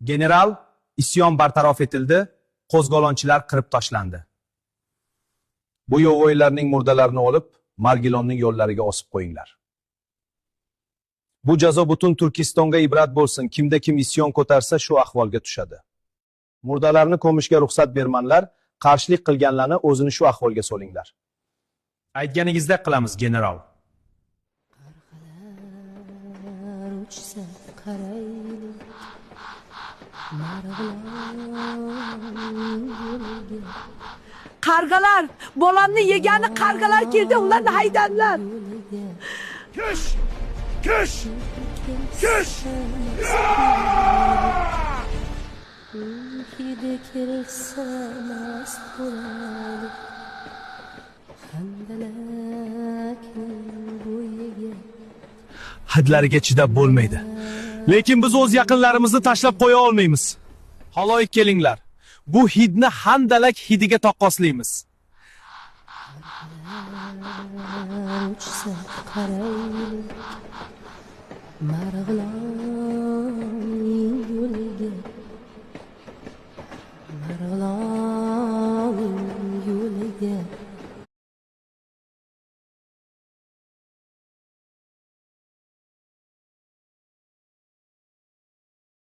General, isyon bartaraf etildi, qo'zg'olonchilar qirib tashlandi. Bu yovvoyilarning murdalarini olib, Margilonning yo'llariga osib qo'yinglar. Bu jazo butun Turkistonga ibrat bo'lsin. Kimda kim isyon ko'tarsa, shu ahvolga tushadi. Murdalarni ko'mishga ruxsat bermanlar, qarshilik qilganlarni o'zini shu ahvolga solinglar. Aytganingizdek qilamiz, general. Qarg'alar uchsa qaraylik Marg'ilon yo'liga. Qarg'alar, bolamni yegani qarg'alar keldi, ularni haydanglar. Yo'liga. Kush! Kush! Kush! Hidi kelsa mast bo'laylik Handalakning bo'yiga. Hidlariga chidab bo'lmaydi. Lekin biz o'z yaqinlarimizni tashlab qo'ya olmaymiz. Xaloyiq, kelinglar. Bu hidni handalak hidiga taqqoslaymiz. Qarg'alar uchsa qaraylik Marg'ilonning